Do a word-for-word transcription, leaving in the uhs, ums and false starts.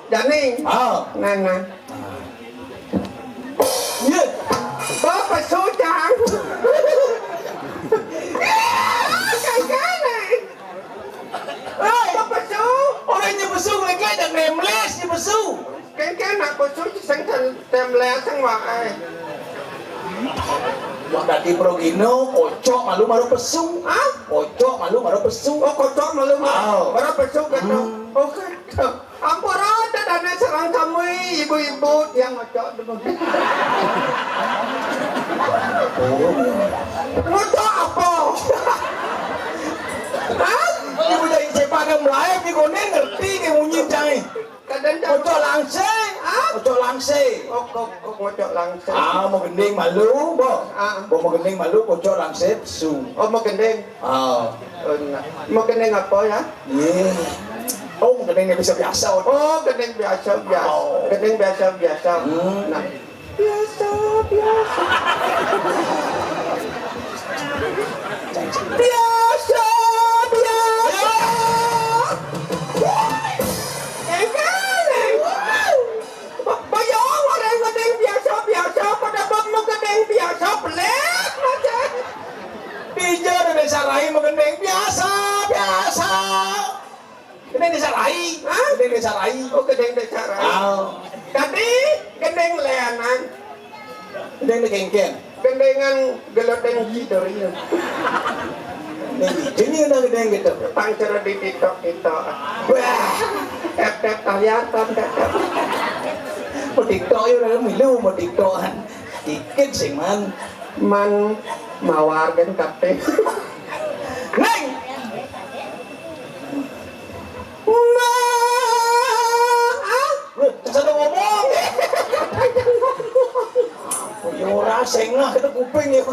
Jani. Ah. Nah, nah. Iya. Bapak Sujang. Kagak nih. Hei, Bapak Su. Orang nyebesu, mereka jangan nemles nyebesu. Kan kan aku Su sing tem les sing wae. Wah, dadi progino, kocok malu maro pesu. Hah? Kocok malu maro pesu. Oh, kocok malu maro pesu gitu. Hmm. Oh, gitu. Ampura dadane sareng kamu, ibu-ibu, yang ngocok dulu. Ngocok apa? Hah? Ibu dari cepat ada mulai, ibu konen ngerti ke munyi cai. Kadang cai. Ngocok langse. Hah? Ngocok langse. Oh, kok, kok ngocok langse. Ah, mau gending malu, bo. Ah. Bo mau gending malu, kocok langse, su. Oh, mau gending. Ah. Oh, nah. Mau gending apa ya? Iya. Oh, gending biasa-biasa. Oh, gending biasa-biasa. Oh. Gending biasa-biasa. Hmm. Nah. Biasa, biasa. Biasa, biasa. Bayang orang gending biasa-biasa, pada bab mau gending biasa, pelit aja. Dija ada desa lain mau gending biasa, biasa. Gending desa rai. Hah? Gending desa rai. Oh, gending desa rai. Ah. Tapi gending leanan. Gending dikengken. Gendengan gelodeng kidori. Gending jenis gending gitu. Pangcer di TikTok itu. Wah. Tep tep taliatan tep tep. Mau TikTok ya udah milu mau TikTokan. Dikit sih man. Man mawar kan kapten. Neng. Nah, ah, lu, terus ada ngomong. Ya ora sengah itu kuping ya.